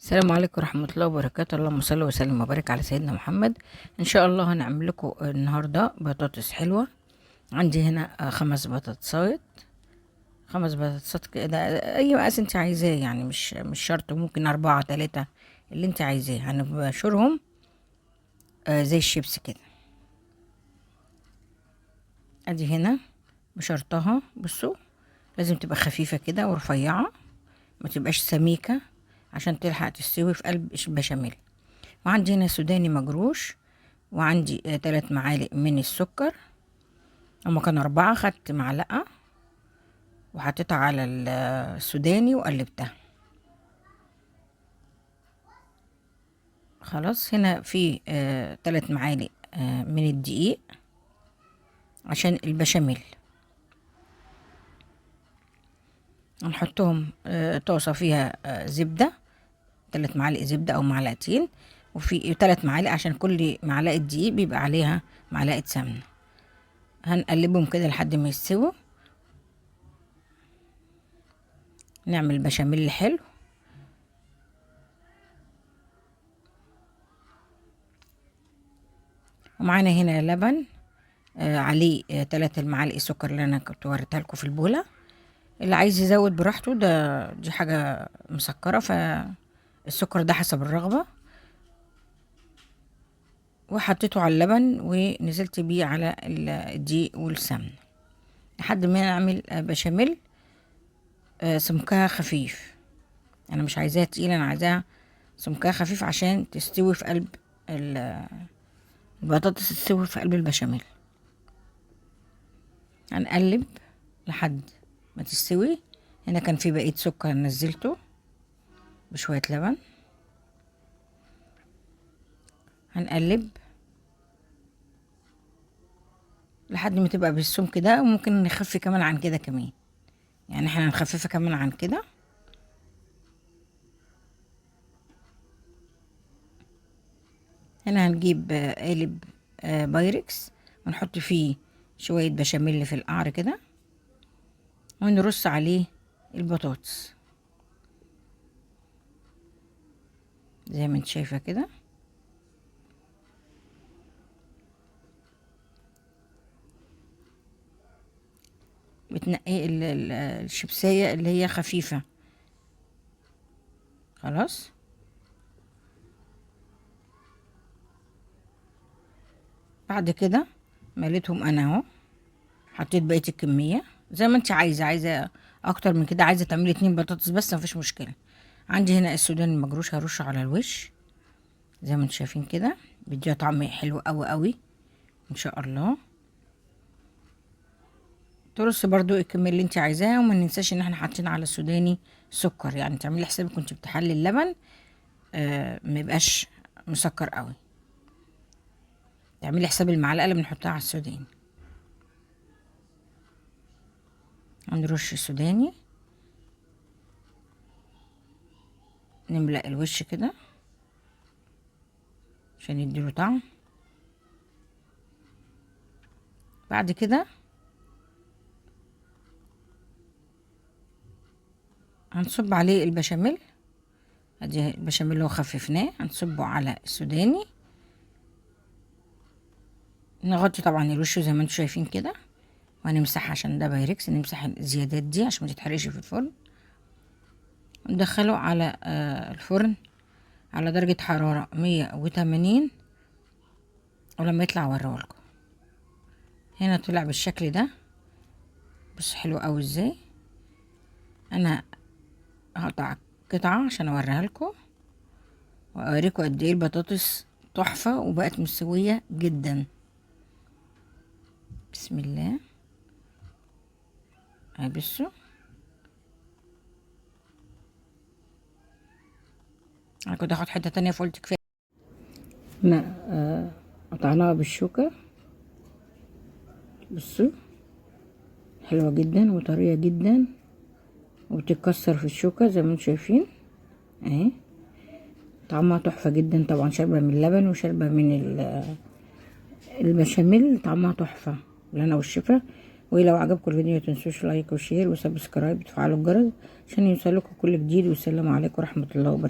السلام عليكم ورحمة الله وبركاته. اللهم صل وسلم وبارك على سيدنا محمد. ان شاء الله هنعمل لكم النهاردة بطاطس حلوة. عندي هنا 5 بطاطسات، 5 بطاطسات كده، اي مقاس انت عايزاه، يعني مش شرط، ممكن 4 3 اللي انت عايزاه. هنبشرهم زي الشيبس كده. ادي هنا بشرتها، بصوا لازم تبقى خفيفة كده ورفيعة، ما تبقاش سميكة عشان تلحق تستوي في قلب البشاميل. وعندي هنا سوداني مجروش، وعندي 3 معالق من السكر، هما كانوا 4، خدت معلقة وحطيتها على السوداني وقلبتها. خلاص هنا في 3 معالق من الدقيق عشان البشاميل. هنحطهم طاسة فيها زبدة، 3 معالق زبدة أو معلقتين، وفي 3 معالق عشان كل معلقة دقيق بيبقى عليها معلقة سمنة. هنقلبهم كده لحد ما يستووا. نعمل بشاميل حلو. ومعانا هنا لبن عليه 3 معالق سكر اللي انا كنت وريتها لكم في البوله. اللي عايز يزود براحته، دي حاجه مسكره، فالسكر ده حسب الرغبه. وحطيته على اللبن ونزلت بيه على الدقيق والسمن لحد ما نعمل بشاميل سمكها خفيف. انا مش عايزاها تقيله، انا عايزاها سمكها خفيف عشان تستوي في قلب البطاطس، تستوي في قلب البشاميل. هنقلب لحد ما تستوي. هنا كان في بقية سكر نزلته بشوية لبن. هنقلب لحد ما تبقى بالسمك ده، وممكن نخفي كمان عن كده كمان، يعني احنا هنخففها كمان عن كده. هنا هنجيب قالب بايركس ونحط فيه شوية بشاميل في القعر كده، ونرص عليه البطاطس زي ما انت شايفة كده. بتنقي الشيبسية اللي هي خفيفة. خلاص بعد كده مليتهم انا اهو، حطيت بقية الكمية زي ما انت عايزة، عايزة اكتر من كده، عايزة تعملي 2 بطاطس بس مفيش مشكلة. عندي هنا السوداني المجروش هرشه على الوش زي ما انتم شايفين كده، بيديها طعم حلو قوي قوي ان شاء الله. ترص برضو الكمية اللي انت عايزاها، وما ننساش ان احنا حاطين على السوداني سكر، يعني تعملي حسابك وانت بتحلي اللبن ما يبقاش مسكر قوي، تعملي حساب المعلقة اللي بنحطها على السوداني. هنرش السوداني، نملأ الوش كده عشان يديله طعم. بعد كده هنصب عليه البشاميل. ادي البشاميل اللي هو خففناه هنصبه على السوداني، نغطي طبعا الوش زي ما انتم شايفين كده، وهنمسح عشان ده بايركس، نمسح الزيادات دي عشان ما تتحرقش في الفرن. ندخله على الفرن على درجة حرارة 180، ولما يطلع اوريهولكم. هنا طلع بالشكل ده، بص حلو قوي ازاي. انا هقطع قطعة عشان اوريها لكم واوريكم قد ايه البطاطس تحفة وبقت مستوية جدا. بسم الله. اهي بصوا، انا كنت هاخد حتة تانية فقلت كفاية. هنا قطعناها بالشوكة، بصوا حلوة جدا وطرية جدا وبتتكسر في الشوكة زي ما انتم شايفين اهي. طعمها تحفة جدا، طبعا شاربة من اللبن وشاربة من البشاميل، طعمها تحفة بالهنا والشفا. ولو عجبكم الفيديو متنسوش like و share و subscribe وتفعلوا الجرس عشان يوصلكم كل جديد. والسلام عليكم ورحمة الله وبركاته.